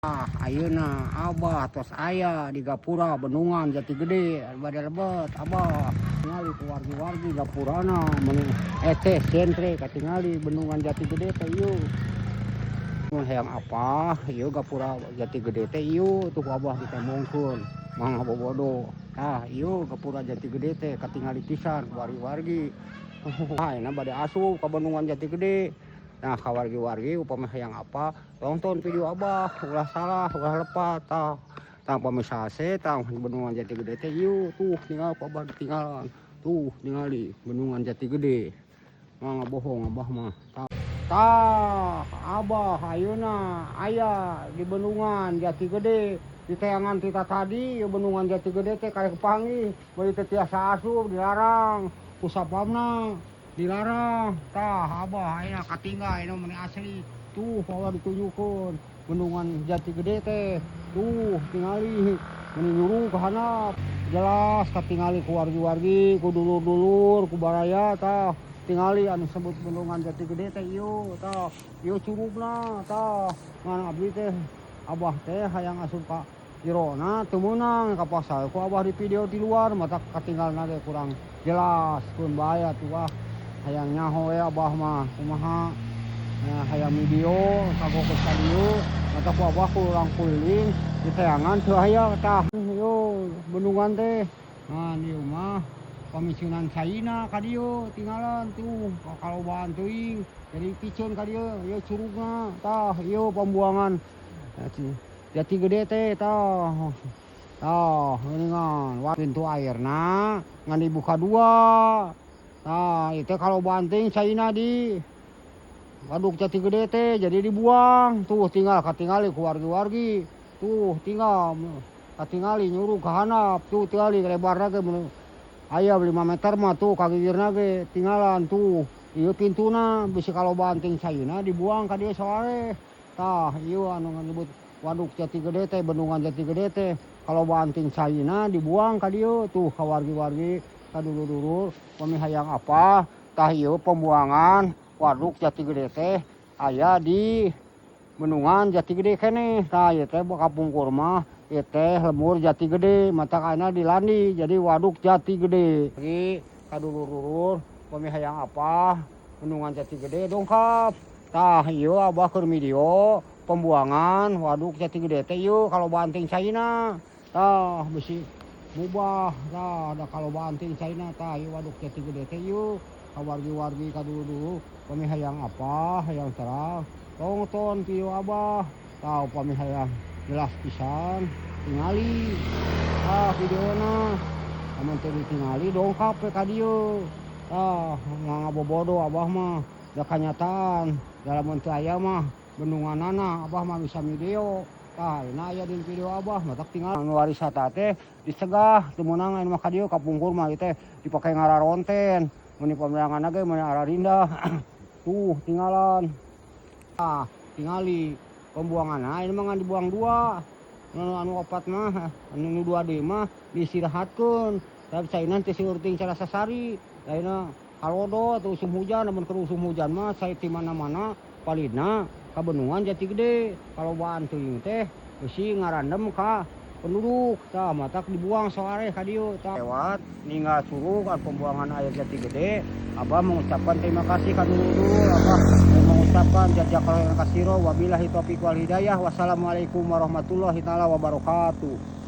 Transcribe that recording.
Ayeuna Abah tos aya di gapura Bendungan Jati Gede, bade lebet Abah. Tingali ku wargi-wargi gapurana meni eteh sentre katingali Bendungan Jati Gede teh ieu. Mun hayang apa ieu gapura Jati Gede teh ieu tuh ku Abah ditembongkeun mangga bobodo. Tah, ieu gapura Jati Gede teh katingali pisan ku wargi-wargi. Ayeuna bade asup ka Bendungan Jati Gede. Nah, ka wargi-wargi upami hayang apa tonton video Abah, ulah salah, ulah lepat. Tah, tah upami sase tah Bendungan Jati Gede teh ieu tuh tinggal ku Abah ditinggalan. Tuh tingali Bendungan Jati Gede. Mah bohong Abah mah. Tah, tah Abah ayeuna aya di Bendungan Jati Gede. Di tayangan kita tadi Bendungan Jati Gede teh karek kepanggih, bari teu tiasa asup, dilarang ku satpamna, dilarang. Tah, Abah ayeuna katinggal, ayeuna meni asli. Tuh bawa ditunjukkeun Bendungan Jati Gede teh. Tuh tingali meni nyuruh ka handap, jelas katingali ku wargi-wargi, ku dulur-dulur, ku baraya. Tah, tingali anu sebut Bendungan Jati Gede teh ieu. Tah, ieu curugna. Tah, ngan abdi teh, Abah teh hayang asup ka jerona teu meunang, kapaksa ku Abah di video di luar, mata katinggalna ge kurang jelas. Keun bae atuh, ah, hayang nyaho we Abah mah kumaha. Nah, hayang video kagok ka dieu, mata ku Abah kurang kuliling di tayangan teu aya. Tah, ieu bendungan teh. Nah, ieu mah pamicunan caina ka dieu tinggalan. Tuh kalobaan teuing jadi piceun ka dieu. Ieu curugna. Tah, ieu pembuangan Jati Gede teh. Tah, tah geuningan pintu airna ngan dibuka dua. Tah, itu kalau banting caina di Waduk Jati Gede teh jadi dibuang. Tuh tinggal katingali ku wargi-wargi. Tuh tinggal katingali nyuruh ka handap. Tuh tingali lebarna ge aya 5 meter mah. Tuh kagigirna ge tinggalan. Tuh, ieu pintuna, bisi kalau banting caina dibuang ka dieu soaleh. Tah, ieu anu nyebut Waduk Jati Gede teh, Bendungan Jati Gede teh, kalau banting caina dibuang ka dieu. Tuh ka wargi-wargi, ka dulur-dulur, pami hayang apa. Tah, ieu pembuangan Waduk Jati Gede teh aya di Bendungan Jati Gede keneh. Tah, ieu teh kapungkur mah ieu teh lembur Jati Gede, matak ayeuna dilandi jadi Waduk Jati Gede. Lagi ka dulur-dulur, pami hayang apa Bendungan Jati Gede dongkap. Tah, ieu Abah keur video pembuangan Waduk Jati Gede teh ieu kalau banting caina. Tah, bisi mubah. Tah, da kalau banting caina. Tah, ieu Waduk Jati Gede teh ieu. Ka wargi-wargi, ka dulur-dulur, pami hayang apa, hayang terang, tonton video Abah. Tah, upami hayang jelas pisan tingali tah videona. Amun teu ditingali dongkap we ka dieu. Tah, ngabobodo Abah mah da kanyataan dalam teu aya mah bendunganana Abah mah bisa video. Tah, ayeuna aya di video Abah, matak tinggal nu wisata teh dicegah, teu meunang aya mah ka dieu. Kapungkur mah ieu teh dipake ngararonten, mun pemandanganna ge mun ararindah. Tuh tinggalan. Tah, tingali pembuanganna ini mah ngan dibuang dua, anu anu opat mah, anu nu dua deui mah diistirahatkeun, tapi caina teh seueur teuing cara sasari. Ayeuna halodo atau usum hujan, lamun keur usum hujan mah cai ti mana-mana palidna ka Bendungan Jati Gede, kalobaan teuing teh bisi ngarandem ka penduduk. Tah, matak dibuang soare ka dieu. Tah, lewat ninggal curug pembuangan air Jati Gede. Abah mengucapkan terima kasih ka dulur-dulur. Abah mengucapkan jazakallahu khairan katsiro, wabillahi taufiq wal hidayah, wassalamualaikum warahmatullahi taala wabarakatuh.